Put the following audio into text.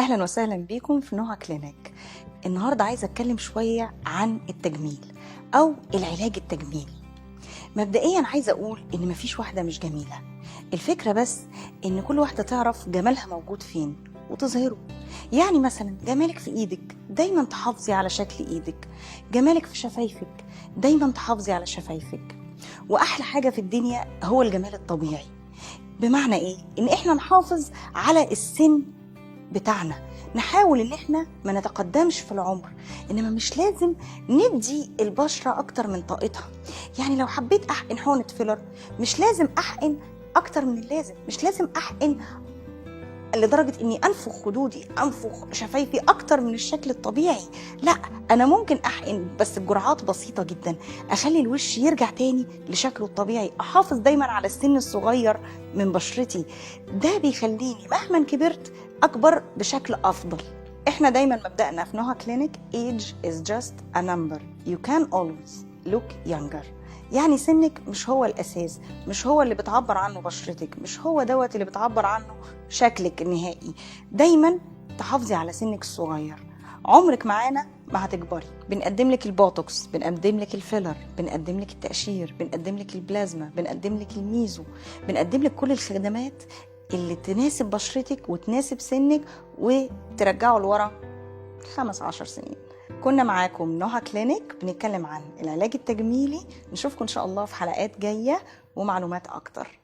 اهلا وسهلا بيكم في نهى كلينيك. النهارده عايزه اتكلم شوية عن التجميل او العلاج التجميلي. مبدئيا عايزه اقول ان مفيش واحدة مش جميله، الفكرة بس ان كل واحدة تعرف جمالها موجود فين وتظهره. يعني مثلا جمالك في ايدك، دايما تحافظي على شكل ايدك. جمالك في شفايفك، دايما تحافظي على شفايفك. واحلى حاجة في الدنيا هو الجمال الطبيعي. بمعنى ايه؟ ان احنا نحافظ على السن بتاعنا، نحاول ان احنا ما نتقدمش في العمر، انما مش لازم ندي البشرة اكتر من طاقتها. يعني لو حبيت احقن حقنه فيلر، مش لازم احقن اكتر من اللازم، مش لازم احقن لدرجة اني انفخ خدودي، انفخ شفايفي اكتر من الشكل الطبيعي. لا، انا ممكن احقن بس بجرعات بسيطة جدا، اخلي الوش يرجع تاني لشكله الطبيعي، احافظ دايما على السن الصغير من بشرتي. ده بيخليني مهما كبرت اكبر بشكل افضل. احنا دايما مبدأنا في نهى كلينيك age is just a number، you can always look younger. يعني سنك مش هو الأساس، مش هو اللي بتعبر عنه بشرتك، مش هو دوت اللي بتعبر عنه شكلك النهائي. دايما تحافظي على سنك الصغير، عمرك معانا ما هتكبري. بنقدم لك البوتوكس، بنقدم لك الفيلر، بنقدم لك التقشير، بنقدم لك البلازما، بنقدم لك الميزو، بنقدم لك كل الخدمات اللي تناسب بشرتك وتناسب سنك وترجعه لورا 15 سنين. كنا معاكم نهى كلينيك، بنتكلم عن العلاج التجميلي. نشوفكم ان شاء الله في حلقات جاية ومعلومات اكتر.